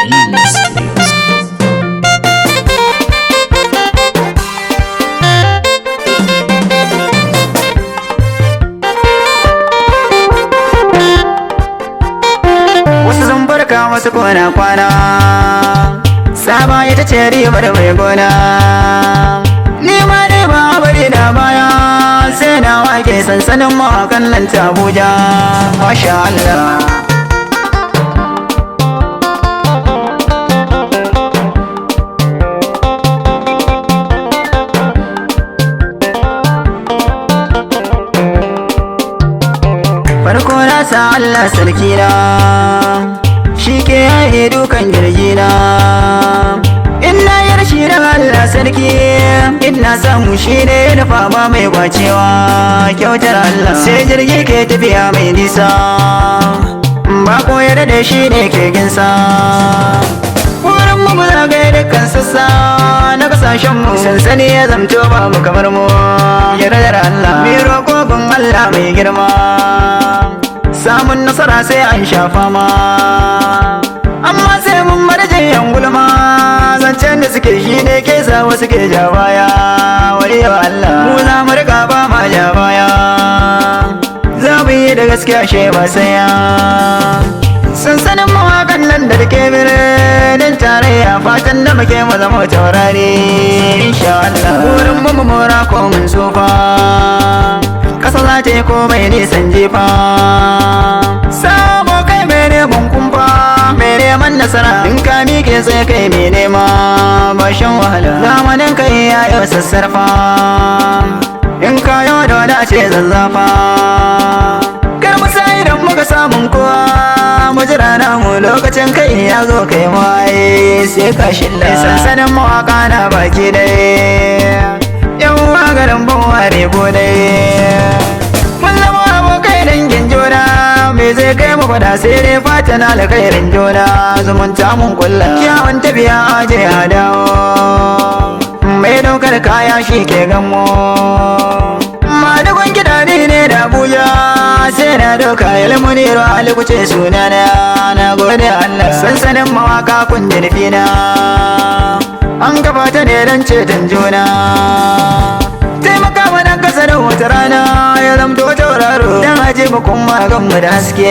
Dreams Music. Wasu sun barka, wasu kona kwana. Saba ita ce ribar mai gona. Ni ma dai ba bari da baya, sai na wake sansanin mawakan nan ta Abuja. Masha Allah. Farko na sa Allah sarki na, shi ke yaye dukan jirgina. Ina yi rashi da Allah sarki, ina samu shi ne na fama mai kwacewa. Kyautar Allah sai jirgi ke tafiya mai nisa, ba koyar da shi ne ke ginsa. Wurin mu zagaye dukkan sassa na kasashen mu, sansani ya zamto ba mu kamar mu. Yardar Allah mai roƙo gun Allah mai girma, samun nasara sai an shafa ma, amma sai mun bar yan gulma. Zancen da suke shi ne ke sa wasu ke ja baya. Wani yau Allah mu za mu riga ba ma ja baya, za mu yi da gaskiya she ba saya. Sansanin mawakan nan da ke birnin tarayya, fatan da muke mu zama taurari insha Allah. Wurin mu mora ko mun tsufa, kasa za ta yi komai nisan jefa. Samo kai mai neman kumfa, mai neman nasara, in ka miƙe sai kai mai nema ba shan wahala. Zamanin kai ya yau sassarfa, in ka yau da wadace zazzafa. Kar mu sa idan muka samun kowa, mu jira namu lokacin kai ya zo, kai waye sai ka shilla. Sansanin mawaka na baki dai, yan uwa garin ban ko dai, mun zama abokai dangin juna. Me zai kai mu fada? Sai dai fatan alkhairin juna. Zumunta mun kulla, kyawun tafiya aje a dawo, mai daukar kaya shi ke gamo. Madugun kiɗa ni ne da Abuja, sai na doka Ilmuniru Ali kuce sunana. Na gode Allah. Sansanin mawaka kun nufina, an kafa ta ne don ceton juna, taimaka mana kasa da wata rana ya zamto tauraro, dan aje mu kuma gan mu da haske.